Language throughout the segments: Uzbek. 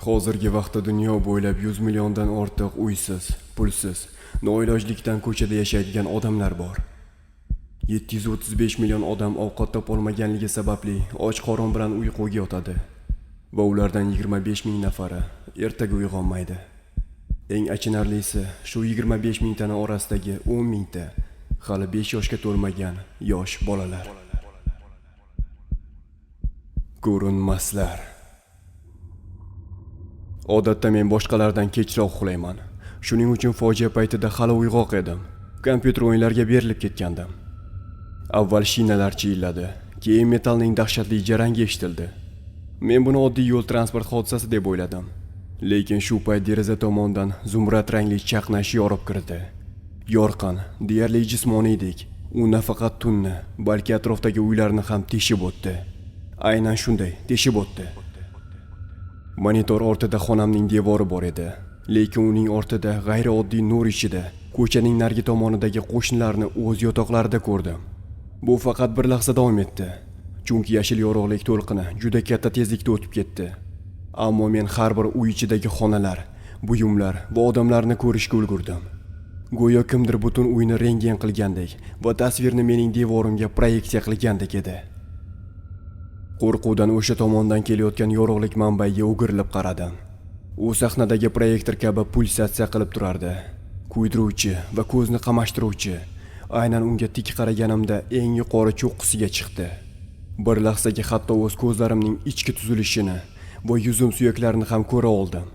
Hozirgi vaqtda dunyo bo'ylab 100 milliondan ortiq uysiz, pulsiz, noilojlikdan ko'chada yashaydigan odamlar bor. 735 million odam ovqat topolmaganligi sababli och qorin bilan uyquga yotadi va ulardan 25 ming nafari ertaga uyg'onmaydi. Eng achinarlisi, shu 25 mingtani orasidagi 10 mingta hali 5 yoshga to'lmagan yosh bolalar. Ko'rinmaslar. Odatda men boshqalardan kechroq uxlayman. Shuning uchun fojia paytida hali uyg'oq edim. Kompyuter o'yinlariga berilib ketgandim. Avval shinalar chiyilladi, keyin metallning dahshatli jarangi eshitildi. Men buni oddiy yo'l transport hodisasi deb o'yladim. Lekin shu payt deraza tomondan zumrad rangli chaqnash yorib kirdi. Yorqin, deyarli jismoniydek. U nafaqat tunni, balki atrofdagi uylarni ham teshib o'tdi. Aynan shunday, teshib o'tdi. Monitor ortida xonamning devori bor edi. Lekin uning ortida g'ayrioddiy nur ichida ko'chaning narigi tomonidagi qo'shnilarni o'z yotoqlarida ko'rdim. Bu faqat bir lahza davom etdi. Chunki yashil yorug'lik to'lqini juda katta tezlikda o'tib ketdi. Ammo men har bir uy ichidagi xonalar, buyumlar va odamlarni ko'rishga ulgurdim. Go'yo kimdir butun uyni rentgen qilgandek va tasvirni mening devorimga proyeksiya qilgandek edi. Qo'rquvdan o'sha tomondan kelayotgan yorug'lik manbaiga o'girilib qaradim. U sahnadagi proyektor kabi pulsatsiya qilib turardi. Kuydiruvchi va ko'zni qamashtiruvchi. Aynan unga tik qaraganimda eng yuqori cho'qqisiga chiqdi. Bir lahzaga hatto o'z ko'zlarimning ichki tuzilishini va yuzim suyaklarini ham ko'ra oldim.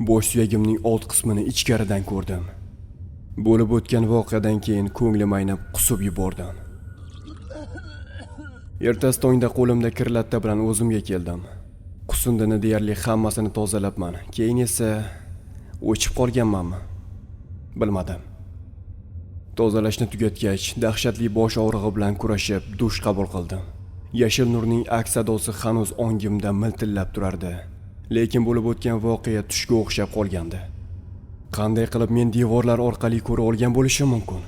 Bosh suyagimning old qismini ichkaridan ko'rdim. Bo'lib o'tgan voqeadan keyin ko'nglim aynib, qusib yubordim. Ertasi tongda qo'limda kirlatta bilan o'zimga keldim. Qusundini deyarli hammasini tozalabman. Keyin esa o'chib qolganmanmi? Bilmadim. Tozalashni tugatgach, dahshatli bosh og'rig'i bilan kurashib, dush qabul qildim. Yashil nurning aks sadosi hanuz ongimda miltillab turardi. Lekin bo'lib o'tgan voqea tushga o'xshab qolgandi. Qanday qilib men devorlar orqali ko'ra olgan bo'lishim mumkin?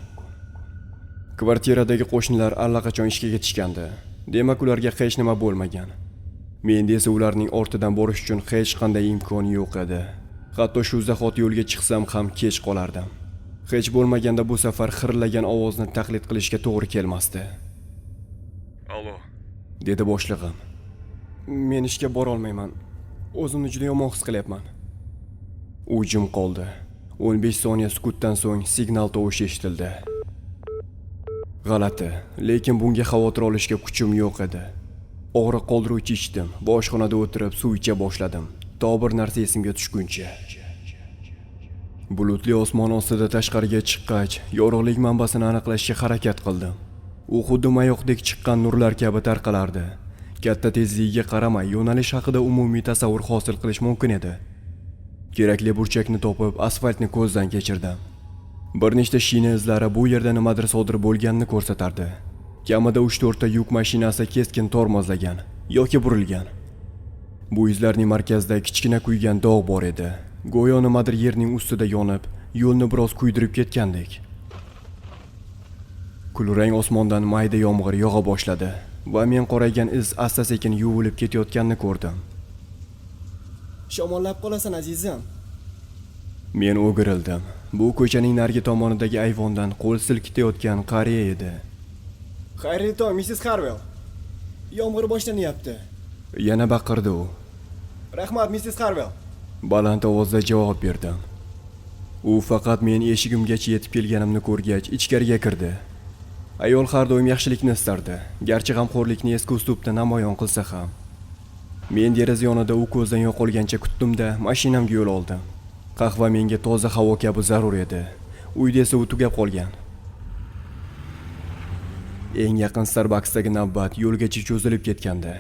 Kvartiradagi qo'shnilar allaqachon ishga ketishgandi. Demak, ularga hech nima bo'lmagan. Menda esa ularning ortidan borish uchun hech qanday imkon yo'q edi. Hatto shu zahoti yo'lga chiqsam ham kech qolardim. Hech bo'lmaganda bu safar xirillagan ovozni taqlid qilishga to'g'ri kelmasdi. Allo. Dedi boshlig'im. Men ishga borolmayman. O'zimni juda yomon his qilyapman. U jim qoldi. 15 soniya sukutdan so'ng signal tovushi eshitildi. G'alati, lekin bunga xavotir olishga kuchim yo'q edi. Og'riq qoldiruvchi ichdim va oshxonada o'tirib suv icha boshladim. To bir narsa esimga tushguncha. Bulutli osmon ostida tashqariga chiqqach, yorug'lik manbasini aniqlashga harakat qildim. U xuddi mayoqdek chiqqan nurlar kabi tarqalardi. Katta tezligiga qaramay, yo'nalish haqida umumiy tasavvur hosil qilish mumkin edi. Kerakli burchakni topib, asfaltni ko'zdan kechirdim. Bir nechta shina izlari bu yerda nimadir sodir bo'lganini ko'rsatardi. Kamida 3-4 ta yuk mashinasi keskin tormozlagan yoki burilgan. Bu izlarning markazida kichkina kuygan dog' bor edi. Go'yo nimadir yerning ustida yonib, yo'lni biroz kuydirib ketgandek. Kulrang osmondan mayda yomg'ir yog'a boshladi va men qoraygan iz asta-sekin yuvilib ketayotganini ko'rdim. Shamollab qolasan, azizim. Men o'girildim. Bu ko'chaning narigi tomonidagi ayvondan qo'l silkitayotgan qariya edi. Xayrli tong, Mrs. Harwell. Yomg'ir boshlanyapti. Yana baqirdi u. Rahmat, Mrs. Harwell. Baland ovozda javob berdim. U faqat men eshigimgacha yetib kelganimni ko'rgach, ichkariga kirdi. Ayol har doim yaxshilikni istardi, garchi g'amxo'rlikni eski uslubda namoyon qilsa ham. Men deraza yonida u ko'zdan yo'qolgancha kutdim-da, mashinamga yo'l oldim. Qahva menga toza havo kabi zarur edi. Uyda esa u tugab qolgan. Eng yaqin Starbucksdagi navbat yo'lgacha cho'zilib ketgandi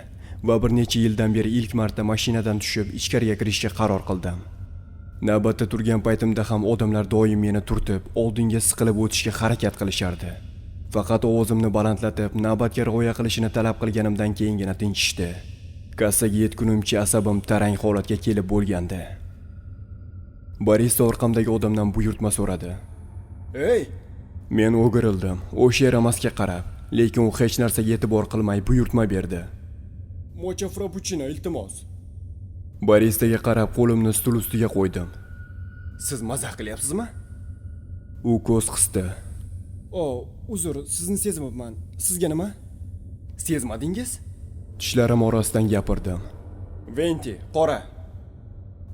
va bir necha yildan beri ilk marta mashinadan tushib ichkariga kirishga qaror qildim. Navbatda turgan paytimda ham odamlar doim meni turtib, oldinga siqilib o'tishga harakat qilishardi. Faqat ovozimni balandlatib, navbatga rioya qilishini talab qilganimdan keyingina tinchishdi. Kassaga yetgunimcha asabim tarang holatga kelib bo'lgandi. Barista orqamdagi odamdan buyurtma so'radi. "Ey!" Men o'girildim, o'sha yaramasga qarab, lekin u hech narsaga e'tibor qilmay buyurtma berdi. Mocha frappuchino, iltimos. Baristaga qarab qo'limni stul ustiga qo'ydim. Siz mazax qilyapsizmi? U ko'z qisdi. O, uzr, sizni sezmabman. Sizga nima? Sezmadingiz? Tishlarim orasidan gapirdim. Venti, qora.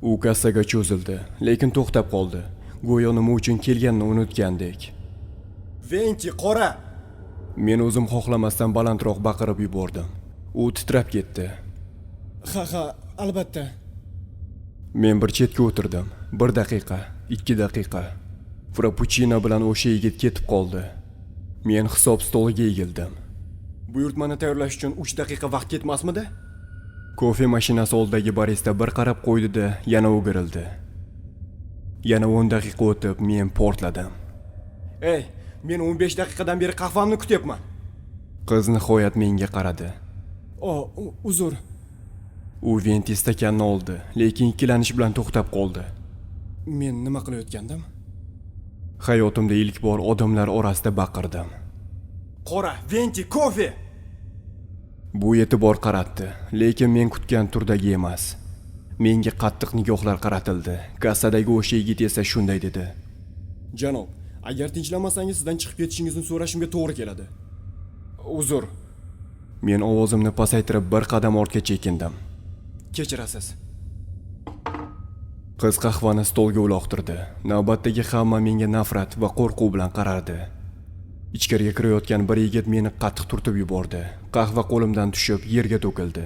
U kassaga cho'zildi, lekin to'xtab qoldi. Go'yo nima uchun kelganini unutgandek. Venti, qora! Men o'zim xohlamasdan balandroq baqirib yubordim. U titrab ketdi. Ha, ha, albatta. Men bir chetga o'tirdim. 1 daqiqa, 2 daqiqa. Frappuchino bilan o'sha yigit ketib qoldi. Men hisob stoliga egildim. Buyurtmani tayyorlash uchun 3 daqiqa vaqt ketmasmidi? Kofe mashinasi oldidagi barista bir qarab qo'ydi-da, yana o'girildi. Yana 10 daqiqa o'tib, men portladim. Ey, men 15 daqiqadan beri qahvamni kutyapman. Qiz nihoyat menga qaradi. O, uzr. U venti stakanni oldi, lekin ikkilanish bilan to'xtab qoldi. Men nima qilayotgandim? Hayotimda ilk bor odamlar orasida baqirdim. Qora, venti, kofe! Bu e'tibor qaratdi, lekin men kutgan turdagi emas. Menga qattiq nigohlar qaratildi. Kassadagi o'sha yigit esa shunday dedi. Janob, agar tinchlanmasangiz sizdan chiqib ketishingizni so'rashimga to'g'ri keladi. Uzr. Men ovozimni pasaytirib bir qadam ortga chekindim. Kechirasiz. Qiz qahvani stolga uloqtirdi. Navbatdagi hamma menga nafrat va qo'rquv bilan qarardi. Ichkariga kirayotgan bir yigit meni qattiq turtib yubordi. Qahva qo'limdan tushib yerga to'kildi.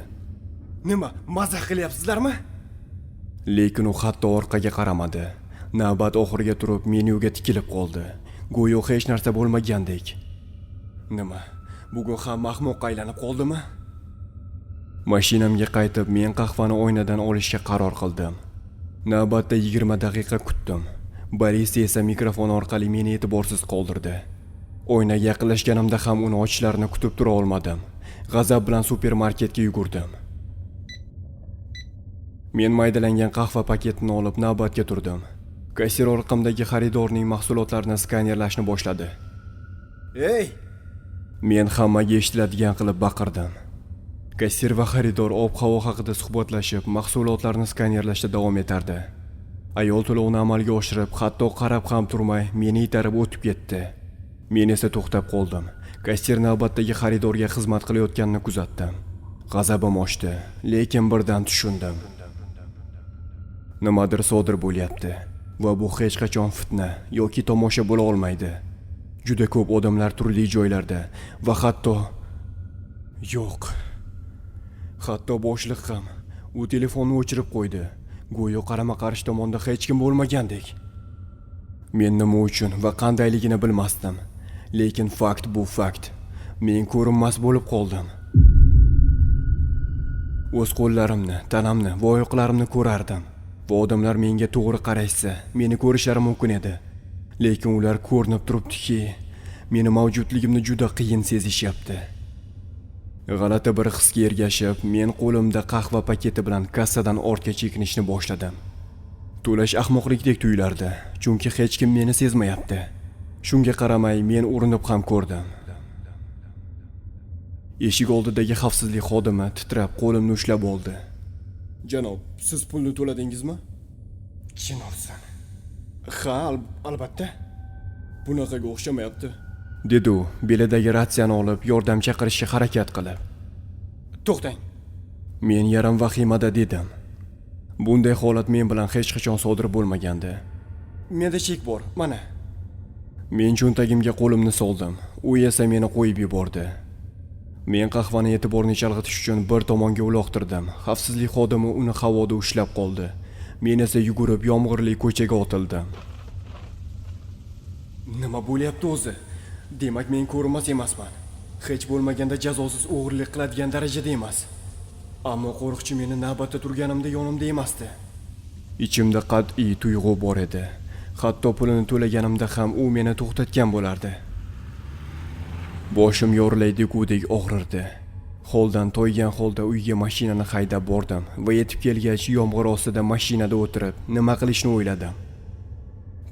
Nima, mazax qilyapsizlarmi? Lekin u hatto orqaga qaramadi. Navbat oxiriga turib menyuga tikilib qoldi. Go'yo hech narsa bo'lmagandek. Nima, bugun hamma ahmoqqa aylanib qoldimi? Mashinamga qaytib, men qahvani oynadan olishga qaror qildim. Navbatda 20 daqiqa kutdim. Barista esa mikrofon orqali meni e'tiborsiz qoldirdi. Oynaga yaqinlashganimda ham uni ochishlarini kutib tura olmadim. G'azab bilan supermarketga yugurdim. Men maydalangan qahva paketini olib navbatga turdim. Kassir orqamdagi xaridorning mahsulotlarini skanerlashni boshladi. Ey! Men hammaga eshitiladigan qilib baqirdim. Kassir va xaridor ob-havo haqida suhbatlashib, mahsulotlarni skanerlashda davom etardi. Ayol to'lovni amalga oshirib, hatto qarab ham turmay, meni itarib o'tib ketdi. Men esa to'xtab qoldim. Kassir navbatdagi xaridorga xizmat qilayotganini kuzatdim. G'azabim oshdi, lekin birdan tushundim. Nimadir sodir bo'lyapti va bu hech qachon fitna yoki tomosha bo'la olmaydi. Juda ko'p odamlar turli joylarda va hatto yo'q. Hatto boshliq ham u telefonni o'chirib qo'ydi. Go'yo qarama-qarshi tomonda hech kim bo'lmagandek. Men nima uchun va qandayligini bilmasdim. Lekin fakt bu fakt. Men ko'rinmas bo'lib qoldim. O'z qo'llarimni, tanamni va oyoqlarimni ko'rardim. Va odamlar menga to'g'ri qarashsa, meni ko'rishlari mumkin edi. Lekin ular ko'rinib turibdiki, meni mavjudligimni juda qiyin sezishyapti. G'alati bir hisga ergashib, men qo'limda qahva paketi bilan kassadan ortga chekinishni boshladim. To'lash ahmoqlikdek tuyulardi, chunki hech kim meni sezmayapti. Shunga qaramay men urinib ham ko'rdim. Eshik oldidagi xavfsizlik xodimi titrab qo'limni ushlab oldi. Janob, siz pulni to'ladingizmi? Jin ursin. Ha, albatta. Bunaqaga o'xshamayapti, dedi u, belidagi ratsiyani olib yordam chaqirishga harakat qilib. To'xtang. Men yarim vahimada dedim. Bunday holat men bilan hech qachon sodir bo'lmagandi. Menda chek bor, mana. Men cho'ntagimga qo'limni soldim. U esa meni qo'yib yubordi. Men qahvani e'tiborni chalg'itish uchun bir tomonga uloqtirdim. Xavfsizlik xodimi uni havoda ushlab qoldi. Men esa yugurib yomg'irli ko'chaga otildim. Nima bo'lyapti o'zi? Demak, men ko'rinmas emasman. Hech bo'lmaganda jazosiz o'g'irlik qiladigan darajada emas. Ammo qo'riqchi meni navbatda turganimda yonimda emasdi. Ichimda qat'iy tuyg'u bor edi. Hatto pulini to'laganimda ham u meni to'xtatgan bo'lardi. Boshim yorilaydigudek og'rirdi. Holdan toygan holda uyga mashinani haydab bordim va yetib kelgach yomg'ir ostida mashinada o'tirib nima qilishni o'yladim.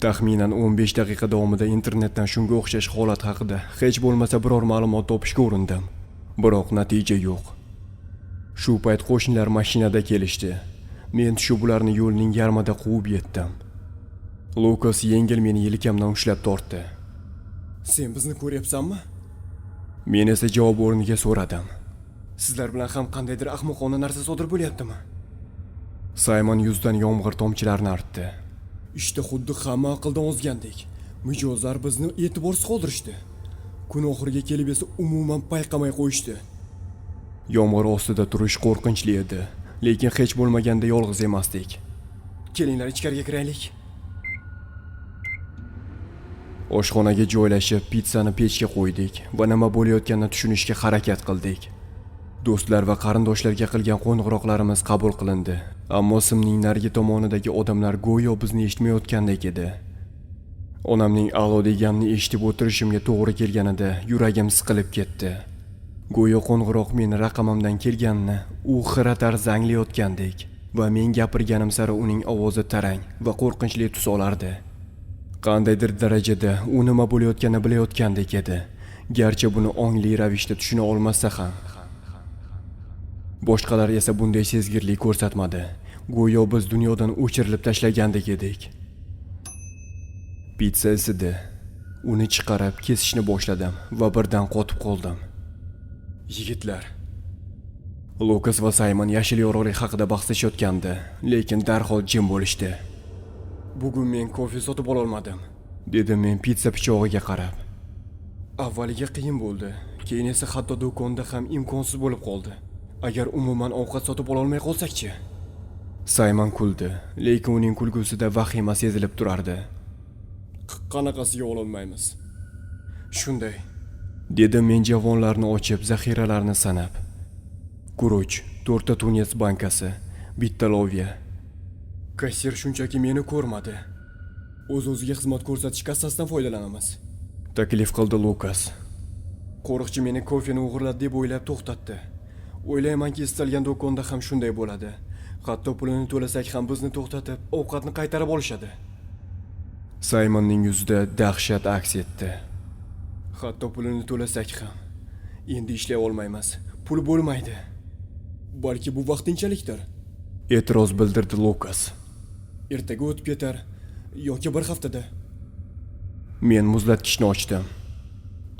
Taxminan 15 daqiqa davomida internetdan shunga o'xshash holat haqida hech bo'lmasa biror ma'lumot topishga urindim. Biroq natija yo'q. Shu payt qo'shnilar mashinada kelishdi. Men tushib ularni yo'lning yarmida quvib yetdim. Lukas yengil meni yelkamdan ushlab tortdi. Sen bizni ko'ryapsanmi? Men esa javob o'rniga so'radim. Sizlar bilan ham qandaydir ahmoqona narsa sodir bo'lyaptimi? Saymon yuzidan yomg'ir tomchilarini artdi. Ishda xuddi hamma aqldan ozgandek. Mijozlar bizni e'tiborsiz qoldirishdi. Kun oxiriga kelib esa umuman payqamay qo'yishdi. Yomg'ir ostida turish qo'rqinchli edi, lekin hech bo'lmaganda yolg'iz emasdik. Kelinglar, ichkariga kiraylik. Oshxonaga joylashib, pitssani pechga qo'ydik va nima bo'layotganini tushunishga harakat qildik. Do'stlar va qarindoshlarga qilgan qo'ng'iroqlarimiz qabul qilindi, ammo simning narigi tomonidagi odamlar go'yo bizni eshitmayotgandek edi. Onamning alo deganini eshitib o'tirishimga to'g'ri kelganida yuragim siqilib ketdi. Go'yo qo'ng'iroq meni raqamimdan kelganini u xira tarzda anglayotgandek va men gapirganim sari uning ovozi tarang va qo'rqinchli tus olardi. Qandaydir darajada u nima bo'layotganini bilayotgandek edi, garchi buni ongli ravishda tushuna olmasa ham. Boshqalar esa bunday sezgirlik ko'rsatmadi. Go'yo biz dunyodan o'chirilib tashlagandek edik. Pitsa isidi. Uni chiqarib kesishni boshladim va birdan qotib qoldim. Yigitlar, Lukas va Saymon yashil yorug'lik haqida bahslashayotgandi, lekin darhol jim bo'lishdi. Bugun men kofe sotib ololmadim, dedim men pitsa pichog'iga qarab. Avvaliga qiyin bo'ldi, keyin esa hatto do'konda ham imkonsiz bo'lib qoldi. Agar umuman ovqat sotib ololmay qolsak-chi? Saymon kuldi, lekin uning kulgusida vahima sezilib turardi. Qanaqasiga ololmaymiz? Shunday, dedim men javonlarni ochib, zaxiralarni sanab. Guruch, 4 ta tunets bankasi, bitta lovya. Kassir shunchaki meni ko'rmadi. O'z-o'ziga xizmat ko'rsatish kassasidan foydalanamiz, taklif qildi Lukas. Qo'riqchi meni kofeni o'g'irladi deb o'ylab to'xtatdi. O'ylaymanki, istalgan do'konda ham shunday bo'ladi. Hatto pulini to'lasak ham bizni to'xtatib, ovqatni qaytarib olishadi. Saymonning yuzida dahshat aks etdi. Hatto pulini to'lasak ham endi ishlay olmaymiz. Pul bo'lmaydi. Balki bu vaqtinchalikdir, e'tiroz bildirdi Lukas. Ertaga o'tib ketar yoki bir haftada. Men muzlatgichni ochdim.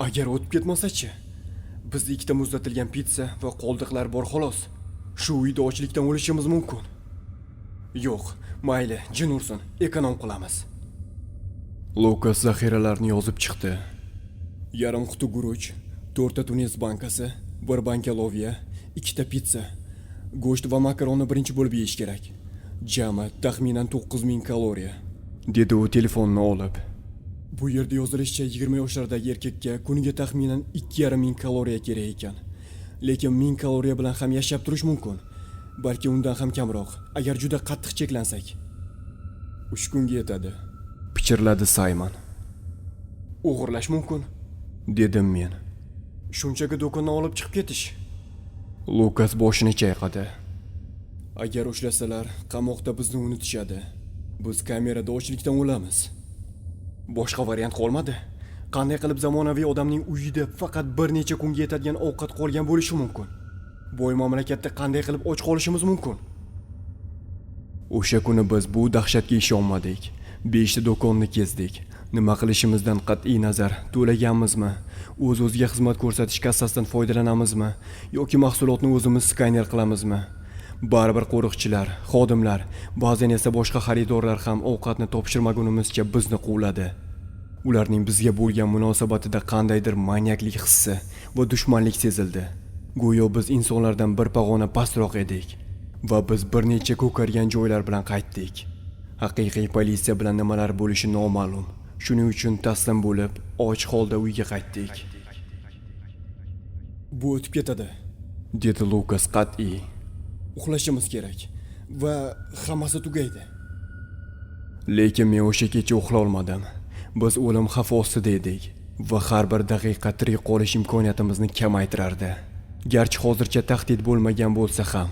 Agar o'tib ketmasa-chi? Bizda 2 ta muzlatilgan pitsa va qoldiqlar bor xolos. Shu uyda ochlikdan o'lishimiz mumkin. Yo'q, mayli, jin ursin, ekonom qilamiz. Lukas zaxiralarni yozib chiqdi. Yarim quti guruch, 4 ta tunes bankasi, 1 banka lovya, 2 ta pitsa. Go'sht va makaronni birinchi bo'lib yeyish kerak. Jami taxminan 9000 kaloriya, dedi u telefonni olib. Bu yerda yozilishicha 20 yoshlardagi erkakka kuniga taxminan 2500 kaloriya kerak ekan. Lekin 1000 kaloriya bilan ham yashab turish mumkin. Balki undan ham kamroq, agar juda qattiq cheklansak. 3 kunga yetadi, pichirladi Saymon. O'g'irlash mumkin, dedim men. Shunchaki do'kondan olib chiqib ketish. Lukas boshini chayqadi. Agar ushlasalar, qamoqda bizni unutishadi. Biz kamerada ochlikdan o'lamiz. Boshqa variant qolmadi. Qanday qilib zamonaviy odamning uyida faqat bir necha kunga yetadigan ovqat qolgan bo'lishi mumkin? Boy mamlakatda qanday qilib och qolishimiz mumkin? O'sha kuni biz bu dahshatga ishonmadik. 5 ta do'konni kezdik. Nima qilishimizdan qat'iy nazar, to'laganmizmi, o'z-o'ziga xizmat ko'rsatish kassasidan foydalanamizmi yoki mahsulotni o'zimiz skaner qilamizmi? Baribir qo'riqchilar, xodimlar, ba'zan esa boshqa xaridorlar ham ovqatni topshirmagunimizcha bizni quvladi. Ularning bizga bo'lgan munosabatida qandaydir manyaklik hissi va dushmanlik sezildi. Go'yo biz insonlardan bir pog'ona pastroq edik va biz bir necha ko'kargan joylar bilan qaytdik. Haqiqiy politsiya bilan nimalar bo'lishi noma'lum. Shuning uchun taslim bo'lib, och holda uyga qaytdik. Bu o'tib ketadi, dedi Lukas qat'iy. Uxlashimiz kerak va hammasi tugaydi. Lekin men o'sha kecha uxla olmadim. Biz o'lim xavfi ostida edik va har bir daqiqa tirik qolish imkoniyatimizni kamaytirardi. Garchi hozircha tahdid bo'lmagan bo'lsa ham,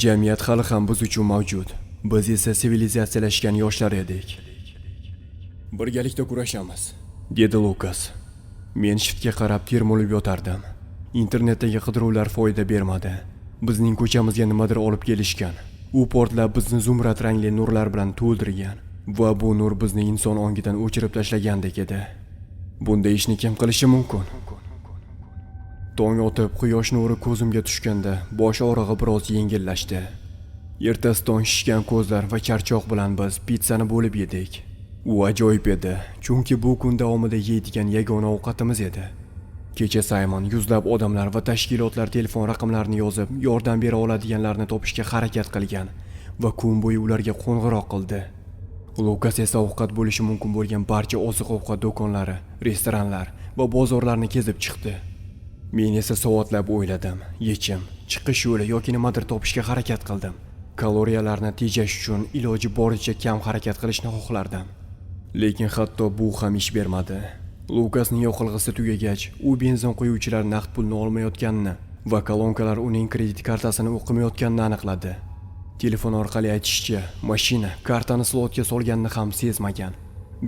jamiyat hali ham biz uchun mavjud. Biz esa sivilizatsiyalashgan yoshlar edik. Birgalikda kurashamiz, dedi Lukas. Men shiftga qarab termulib yotardim. Internetdagi qidiruvlar foyda bermadi. Bizning ko'chamizga nimadir olib kelishgan. U portlab bizni zumrad rangli nurlar bilan to'ldirgan va bu nur bizni inson ongidan o'chirib tashlagandek edi. Bunday ishni kim qilishi mumkin? Tong otib quyosh nuri ko'zimga tushganda bosh og'rig'i biroz yengillashdi. Ertasi tong shishgan ko'zlar va charchoq bilan biz pitssani bo'lib yedik. U ajoyib edi, chunki bu kun davomida yeydigan yagona ovqatimiz edi. Kecha Saymon yuzlab odamlar va tashkilotlar telefon raqamlarini yozib, yordam bera oladiganlarni topishga harakat qilgan va kun bo'yi ularga qo'ng'iroq qildi. Lukas esa ovqat bo'lishi mumkin bo'lgan barcha oziq-ovqat do'konlari, restoranlar va bozorlarni kezib chiqdi. Men esa soatlab o'yladim, yechim, chiqish yo'li yoki nimadir topishga harakat qildim. Kaloriyalarni tejash uchun iloji boricha kam harakat qilishni xohlardim. Lekin hatto bu ham ish bermadi. Lukasning yoqilg'isi tugagach, u benzin quyuvchilar naqd pulni olmayotganini va kolonkalar uning kredit kartasini o'qimayotganini aniqladi. Telefon orqali aytishicha, mashina kartani slotga solganini ham sezmagan.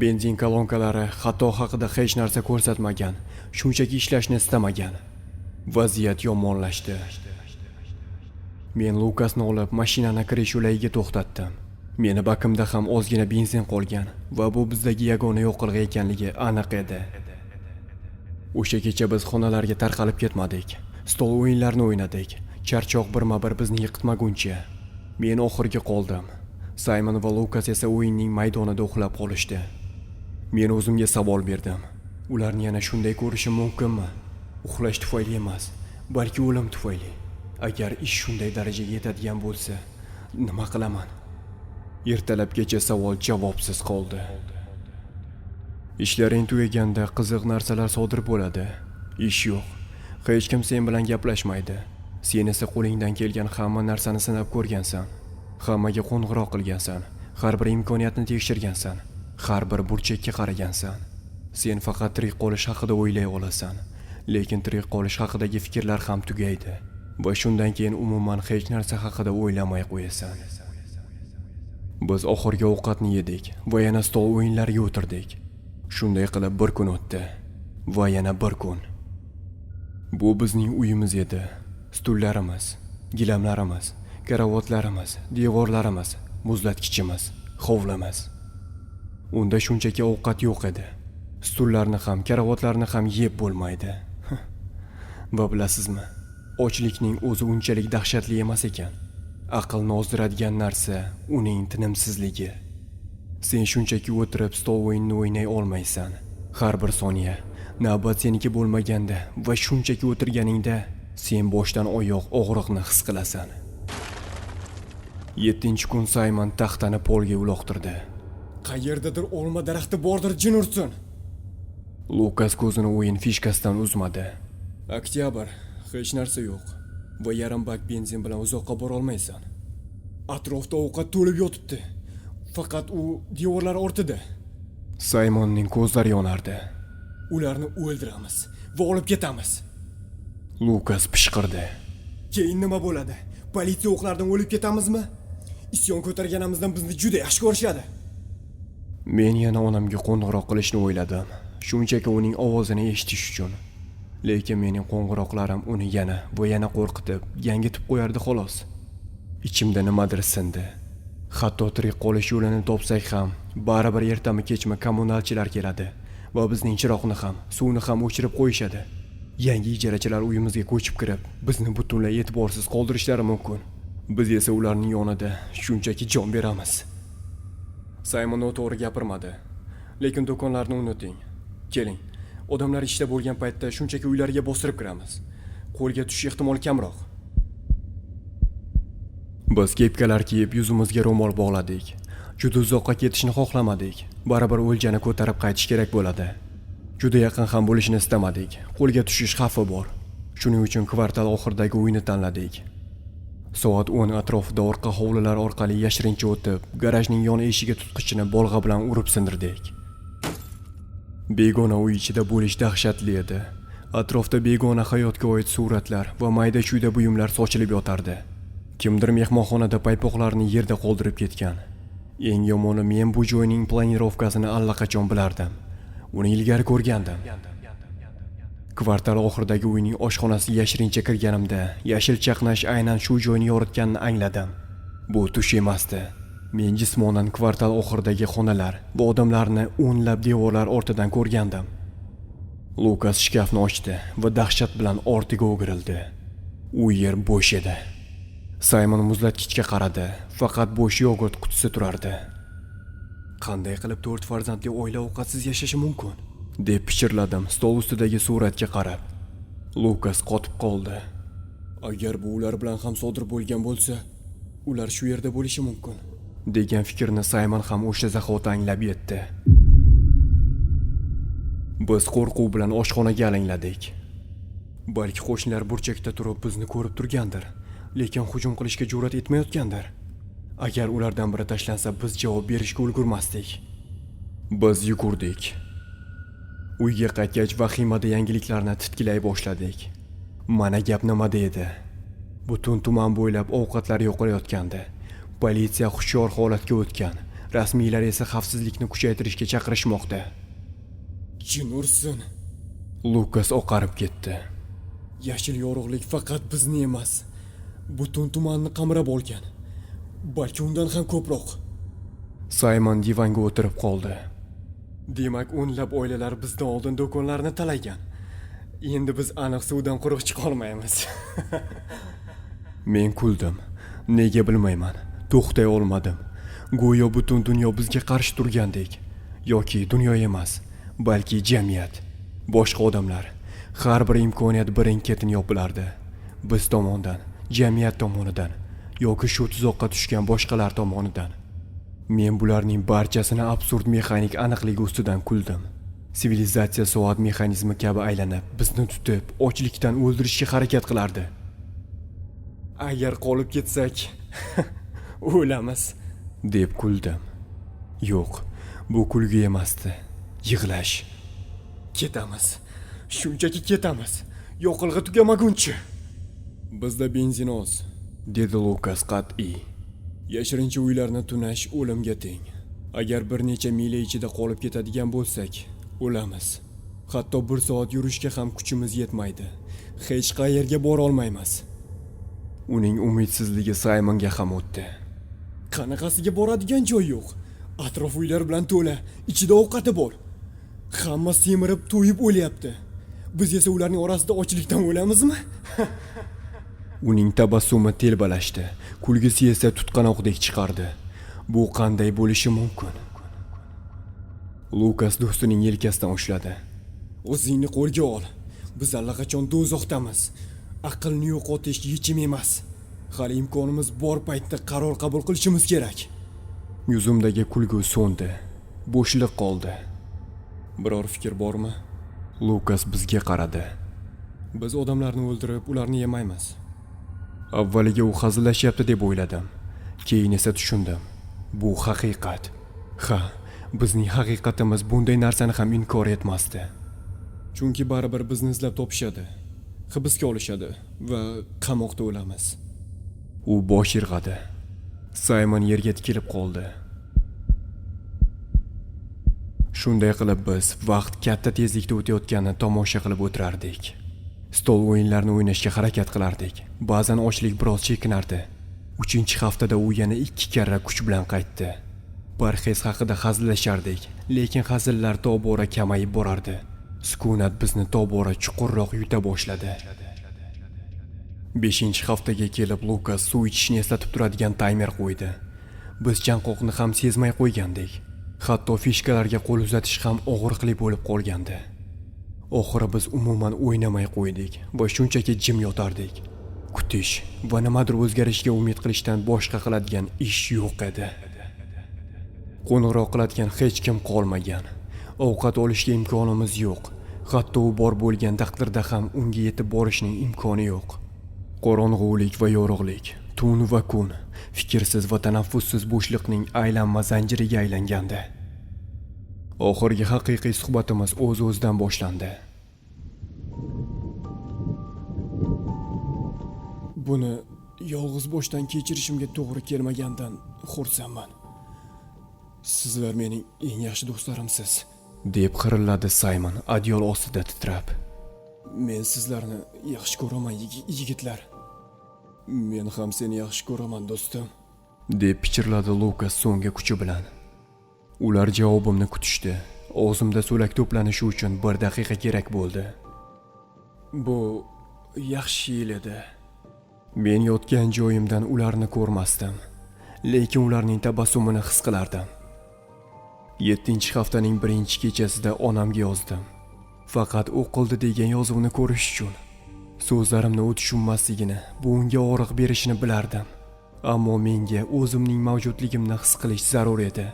Benzin kolonkalari xato haqida hech narsa ko'rsatmagan, shunchaki ishlashni istamagan. Vaziyat yomonlashdi. Men Lukasni olib mashinani kirish yo'lagiga to'xtatdim. Meni bakimda ham ozgina benzin qolgan va bu bizdagi yagona yoqilg'i ekanligi aniq edi. O'sha kecha biz xonalarga tarqalib ketmadik. Stol o'yinlarini o'ynadik. Charchoq birma-bir bizni yiqitmaguncha. Men oxirgi qoldim. Saymon va Lukas esa o'yinning maydonida uxlab qolishdi. Men o'zimga savol berdim. Ularni yana shunday ko'rishim mumkinmi? Uxlash tufayli emas, balki o'lim tufayli. Agar ish shunday darajaga yetadigan bo'lsa, nima qilaman? Ertalabgacha savol javobsiz qoldi. Ishlaring tugaganda qiziq narsalar sodir bo'ladi. Ish yo'q. Hech kim sen bilan gaplashmaydi. Sen esa qo'lingdan kelgan hamma narsani sinab ko'rgansan. Hammaga qo'ng'iroq qilgansan. Har bir imkoniyatni tekshirgansan. Har bir burchakka qaragansan. Sen faqat tirik qolish haqida o'ylay olasan. Lekin tirik qolish haqidagi fikrlar ham tugaydi. Va shundan keyin umuman hech narsa haqida o'ylamay qo'yasan. Biz oxirgi ovqatni yedik va yana stol o'yinlariga o'tirdik. Shunday qilib bir kun o'tdi va yana bir kun. Bu bizning uyimiz edi. Stullarimiz, gilamlarimiz, karavotlarimiz, devorlarimiz, muzlatgichimiz, hovlimiz. Unda shunchaki ovqat yo'q edi. Stullarni ham, karavotlarni ham yeb bo'lmaydi. Va bilasizmi, ochlikning o'zi unchalik dahshatli emas ekan. Aqlni ozdiradigan narsa uning tinimsizligi. Sen shunchaki o'tirib stol o'yinini o'ynay olmaysan. Har bir soniya navbat seniki bo'lmaganda va shunchaki o'tirganingda sen boshdan oyoq og'riqni his qilasan. 7-kun Saymon taxtani polga uloqtirdi. Qayerdadir olma daraxti bordir, jin ursin. Lukas ko'zini o'yin fishkasidan uzmadi. Oktyabr, hech narsa yo'q va yarim bak benzin bilan uzoqqa bora olmaysan. Atrofda ovqat to'lib yotibdi. Faqat u devorlar ortida. Saymonning ko'zlari yonardi. Ularni o'ldiramiz va olib ketamiz. Lukas pishqirdi. Keyin nima bo'ladi? Politsiya o'qlaridan o'lib ketamizmi? Isyon ko'targanimizdan bizni juda yaxshi ko'rishadi. Men yana onamga qo'ng'iroq qilishni o'yladim. Shunchaki uning ovozini eshitish uchun. Lekin mening qo'ng'iroqlarim uni yana va yana qo'rqitib, gangitib qo'yardi xolos. Ichimda nimadir sindi. Hatto tirik qolish yo'lini topsak ham, baribir ertami kechmi kommunalchilar keladi va bizning chiroqni ham, suvni ham o'chirib qo'yishadi. Yangi ijarachilar uyimizga ko'chib kirib, bizni butunlay e'tiborsiz qoldirishlari mumkin. Biz esa ularning yonida shunchaki jon beramiz. Saymon noto'g'ri gapirmadi. Lekin do'konlarni unuting. Keling, odamlar ishda bo'lgan paytda shunchaki uylariga bostirib kiramiz. Qo'lga tushish ehtimoli kamroq. Biz kepkalar kiyib yuzimizga ro'mol bog'ladik. Juda uzoqqa ketishni xohlamadik. Baribir o'ljani ko'tarib qaytish kerak bo'ladi. Juda yaqin ham bo'lishini istamadik. Qo'lga tushish xavfi bor. Shuning uchun kvartal oxiridagi uyni tanladik. Soat 10 atrofida orqa hovlilar orqali yashirincha o'tib, garajning yon eshigi tutqichini bolg'a bilan urib sindirdik. Begona uy ichida bo'lish dahshatli edi. Atrofda begona hayotga oid suratlar va mayda-chuyda buyumlar sochilib yotardi. Kimdir mehmonxonada paypoqlarni yerda qoldirib ketgan. Eng yomoni, men bu joyning planirovkasini allaqachon bilardim. Uni ilgari ko'rgandim. Kvartal oxiridagi uyning oshxonasiga yashirincha kirganimda, yashil chaqnash aynan shu joyni yoritganini angladim. Bu tush emasdi. Men jismonan kvartal oxiridagi xonalar va odamlarni o'nlab devorlar ortidan ko'rgandim. Lukas shkafni ochdi va dahshat bilan ortiga o'girildi. U yer bo'sh edi. Saymon muzlatgichga qaradi. Faqat bo'sh yogurt qutisi turardi. Qanday qilib 4 farzandli oila ovqatsiz yashashi mumkin? Deb pichirladim stol ustidagi suratga qarab. Lukas qotib qoldi. Agar bu ular bilan ham sodir bo'lgan bo'lsa, ular shu yerda bo'lishi mumkin, degan fikrni Saymon ham o'sha zahoti anglab yetdi. Biz qo'rquv bilan oshxonaga alangladik. Balki qo'shnilar burchakda turib bizni ko'rib turgandir, lekin hujum qilishga jur'at etmayotgandir. Agar ulardan biri tashlansa, biz javob berishga ulgurmasdik. Biz yugurdik. Uyga qaytgach vahimada yangiliklarni titkilay boshladik. Mana gap nimada edi. Butun tuman bo'ylab ovqatlar yo'qolayotgandi. Politsiya hushyor holatga o'tgan. Rasmiylar esa xavfsizlikni kuchaytirishga chaqirishmoqda. Jin ursin. Lukas oqarib ketdi. Yashil yorug'lik faqat bizni emas, butun tumanni qamrab olgan. Balki undan ham ko'proq. Saymon divanga o'tirib qoldi. Demak, o'nlab oilalar bizdan oldin do'konlarni talagan. Endi biz aniq suvdan quruq chiqolmaymiz. Men kuldim. Nega bilmayman. To'xtay olmadim. Go'yo butun dunyo bizga qarshi turgandek. Yoki dunyo emas, balki jamiyat, boshqa odamlar. Har bir imkoniyat birin-ketin yopilardi. Biz tomondan, jamiyat tomonidan yoki shu tuzoqqa tushgan boshqalar tomonidan. Men bularning barchasini absurd mexanik aniqligi ustidan kuldim. Sivilizatsiya soat mexanizmi kabi aylanib, bizni tutib, ochlikdan o'ldirishga harakat qilardi. Agar qolib ketsak, o'lamiz, deb kuldim. Yo'q, bu kulgi emasdi. Yig'lash. Ketamiz. Shunchaki ketamiz. Yoqilg'i tugamaguncha. Bizda benzin oz, dedi Lukas qat'iy. Yashirincha uylarni tunash o'limga teng. Agar bir necha mil ichida qolib ketadigan bo'lsak, o'lamiz. Hatto bir soat yurishga ham kuchimiz yetmaydi. Hech qayerga bora olmaymiz. Uning umidsizligi Saymonga ham o'tdi. Qanaqasiga boradigan joy yo'q. Atrof uylar bilan to'la, ichida ovqati bor. Hamma semirib, to'yib o'lyapti. Biz esa ularning orasida ochlikdan o'lamizmi? Uning tabassumi telbalashdi. Kulgisi esa tutqanoqdek chiqardi. Bu qanday bo'lishi mumkin? Lukas do'stining yelkasidan ushladi. O'zingni qo'lga ol. Biz allaqachon do'zaxdamiz. Aqlni yo'qotish yechim emas. Hali imkonimiz bor paytda qaror qabul qilishimiz kerak. Yuzimdagi kulgu so'ndi. Bo'shliq qoldi. Biror fikr bormi? Lukas bizga qaradi. Biz odamlarni o'ldirib, ularni yemaymiz. Avvaliga u hazillashyapti deb o'yladim. Keyin esa tushundim. Bu haqiqat. Ha, bizning haqiqatimiz bunday narsani ham inkor etmasdi. Chunki baribir bizni izlab topishadi, hibsga olishadi va qamoqda o'lamiz. U bosh irg'adi. Saymon yerga tikilib qoldi. Shunday qilib biz vaqt katta tezlikda o'tayotganini tomosha qilib o'tirardik. Stol o'yinlarini o'ynashga harakat qilardik. Ba'zan ochlik biroz chekinardi. 3-haftada u yana 2 karra kuch bilan qaytdi. Parhez haqida hazillashardik, lekin hazillar tobora kamayib borardi. Sukunat bizni tobora chuqurroq yuta boshladi. 5-haftaga kelib Lukas suv ichishni eslatib turadigan taymer qo'ydi. Biz chanqoqni ham sezmay qo'ygandik. Hatto fishkalarga qo'l uzatish ham og'riqli bo'lib qolgandi. Oxiri biz umuman o'ynamay qo'ydik va shunchaki jim yotardik. Kutish va nimadir o'zgarishiga umid qilishdan boshqa qiladigan ish yo'q edi. Qo'ng'iroq qiladigan hech kim qolmagan. Ovqat olishga imkonimiz yo'q. Hatto u bor bo'lgan taqdirda ham unga yetib borishning imkoni yo'q. Qorong'ulik va yorug'lik, tun va kun, fikrsiz va tanaffussiz bo'shliqning aylanma zanjiriga aylangandi. Oxirgi haqiqiy suhbatimiz o'z-o'zidan boshlandi. Buni yolg'iz boshdan kechirishimga to'g'ri kelmagandan xursandman. Sizlar mening eng yaxshi do'stlarimsiz, deb xirilladi Saymon adyol ostida titrab. Men sizlarni yaxshi ko'raman, yigitlar. Men ham seni yaxshi ko'raman, do'stim. Deb pichirladi Lukas so'nggi kuchi bilan. Ular javobimni kutishdi. Og'zimda so'lak to'planishi uchun 1 daqiqa kerak bo'ldi. Bu yaxshi yil edi. Men yotgan joyimdan ularni ko'rmasdim, lekin ularning tabassumini his qilardim. 7-haftaning 1-kechasida onamga yozdim. Faqat o'qildi degan yozuvni ko'rish uchun. So'zlarimni u tushunmasligini, bu unga og'riq berishini bilardim. Ammo menga o'zimning mavjudligimni his qilish zarur edi.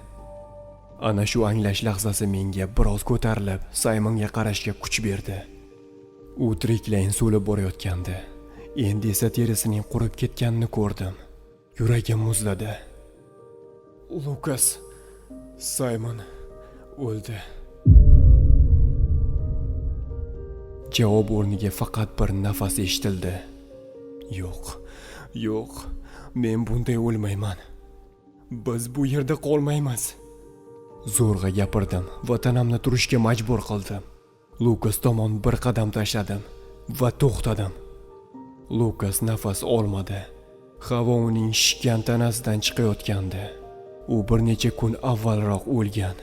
Ana shu anglash lahzasi menga biroz ko'tarilib, Saymonga qarashga kuch berdi. U tiriklayin so'lib borayotgandi. Endi esa terisining qurib ketganini ko'rdim. Yuragim muzladi. Lukas, Saymon o'ldi. Javob o'rniga faqat bir nafas eshitildi. Yo'q, yo'q, men bunday o'lmayman. Biz bu yerda qolmaymiz. Zo'rg'a gapirdim va tanamni turishga majbur qildim. Lukas tomon bir qadam tashladim va to'xtadim. Lukas nafas olmadi. Havo uning shishgan tanasidan chiqayotgandi. U bir necha kun avvalroq o'lgan.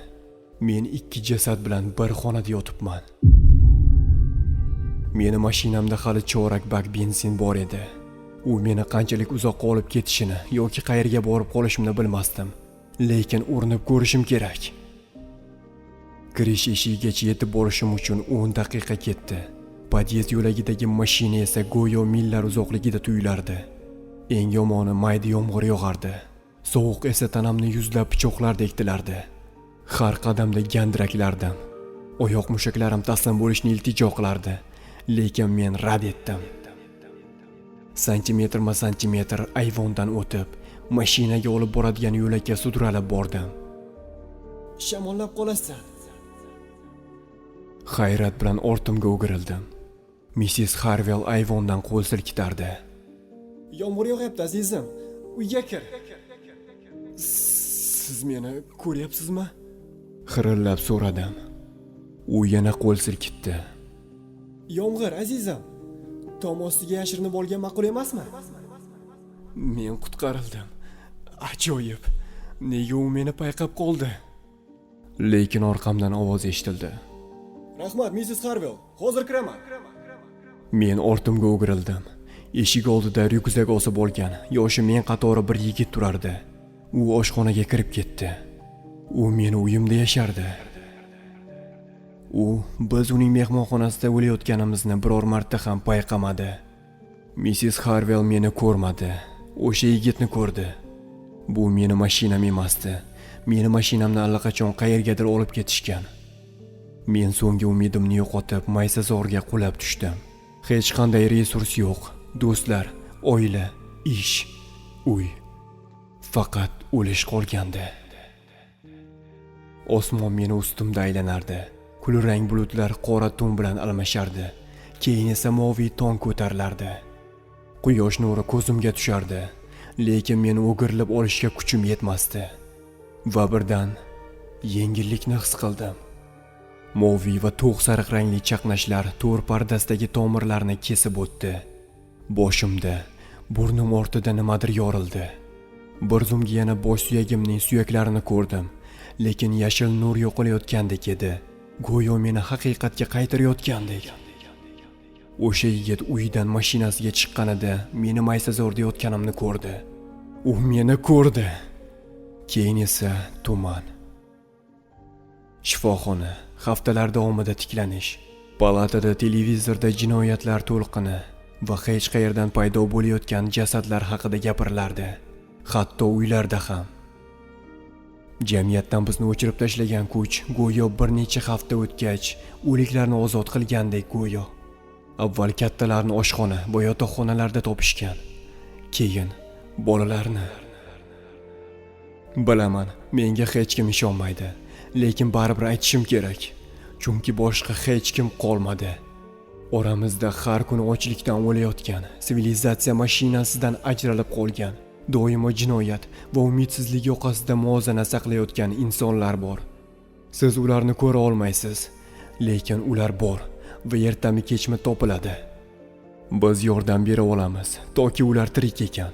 Men 2 jasad bilan bir xonada yotibman. Meni mashinamda hali chorak bak benzin bor edi. U meni qanchalik uzoqqa olib ketishini yoki qayerga borib qolishimni bilmasdim. Lekin urinib ko'rishim kerak. Kirish eshigigacha yetib borishim uchun 10 daqiqa ketdi. Podyezd yo'lagidagi mashina esa go'yo millar uzoqligida tuyulardi. Eng yomoni mayda yomg'ir yog'ardi. Sovuq esa tanamni yuzlab pichoqlardek dilardi. Har qadamda gandiraklardim. Oyoq mushaklarim taslim bo'lishni iltijo qilardi, lekin men rad etdim. Santimetrma-santimetr ayvondan o'tib, mashinaga olib boradigan yo'lakka sudralib bordim. Shamollab qolasan. Hayrat bilan ortimga o'girildim. Missis Harvel ayvondan qo'l silkitardi. Yomg'ir yog'yapti azizim. Uyga kir. Siz meni ko'ryapsizmi? Xirillab so'radim. U yana qo'l silkitdi. Yomg'ir azizim. Tom ostiga yashirinib olgan ma'qul emasmi? Men qutqarildim. Ajoyib. Nega u meni payqab qoldi? Lekin orqamdan ovoz eshitildi. Rahmat, Mrs. Harvel. Hozir kiraman. Men ortimga o'girildim. Eshik oldida ryukzak osib olgan, yoshi men qatori bir yigit turardi. U oshxonaga kirib ketdi. U meni uyimda yashardi. U biz uning mehmonxonasida o'layotganimizni biror marta ham payqamadi. Mrs. Harvel meni ko'rmadi. O'sha yigitni ko'rdi. Bu meni mashinam emasdi. Meni mashinamni allaqachon qayergadir olib ketishgan. Men so'nggi umidimni yo'qotib, maysazorga qulab tushdim. Hech qanday resurs yo'q. Do'stlar, oila, ish, uy. Faqat o'lish qolgandi. Osmon meni ustimda aylanardi. Kulrang bulutlar qora tun bilan almashardi. Keyin esa moviy tong ko'tarilardi. Quyosh nuri ko'zimga tushardi, lekin meni o'girilib olishga kuchim yetmasdi. Va birdan yengillikni his qildim. Moviy va to'q sariq rangli chaqnashlar to'r pardasidagi tomirlarni kesib o'tdi. Boshimda, burnim ortida nimadir yorildi. Bir zumga yana bosh suyagimning suyaklarini ko'rdim, lekin yashil nur yo'qolayotgandek edi. Go'yo meni haqiqatga qaytarayotgandek. O'sha yigit uyidan mashinasiga chiqqanida meni maysazorda yotganimni ko'rdi. U meni ko'rdi. Keyin esa tuman. Shifoxona, haftalar davomida tiklanish, palatada televizorda jinoyatlar to'lqini va hech qayerdan paydo bo'layotgan jasadlar haqida gapirilardi. Hatto uylarda ham. Jamiyatdan bizni o'chirib tashlagan kuch go'yo bir necha hafta o'tgach o'liklarni ozod qilgandek go'yo. Avval kattalarni oshxona va yotoqxonalarda topishgan, keyin bolalarni. Bilaman, menga hech kim ishonmaydi, lekin baribir aytishim kerak, chunki boshqa hech kim qolmadi. Oramizda har kuni ochlikdan o'layotgan, sivilizatsiya mashinasidan ajralib qolgan, doimo jinoyat va umidsizlik yoqasida muvozana saqlayotgan insonlar bor. Siz ularni ko'ra olmaysiz, lekin ular bor va ertami kechmi topiladi. Biz yordam bera olamiz, toki ular tirik ekan.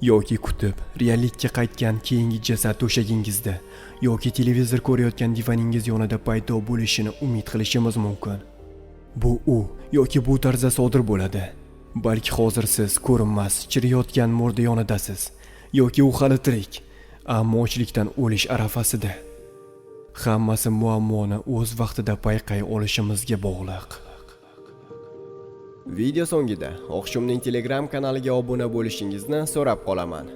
Yoki kutib, reallikka qaytgan keyingi jasad to'shagingizda yoki televizor ko'rayotgan divaningiz yonida paydo bo'lishini umid qilishimiz mumkin. Bu u yoki bu tarzda sodir bo'ladi. Balki hozir siz ko'rinmas, chiriyotgan murda yonidasiz yoki u hali tirik, ammo ochlikdan o'lish arafasida. Hammasi muammoni o'z vaqtida payqay olishimizga bog'liq. Video so'ngida Oqshomning Telegram kanaliga obuna bo'lishingizni so'rab qolaman.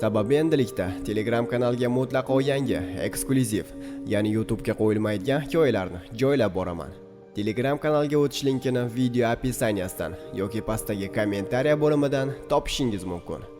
Sababi endilikda Telegram kanalga mutlaqo yangi, eksklyuziv, ya'ni YouTube'ga qo'yilmaydigan hikoyalarni joylab boraman. Telegram kanalga o'tish linkini video описание sidan yoki pastdagi kommentariya bo'limidan topishingiz mumkin.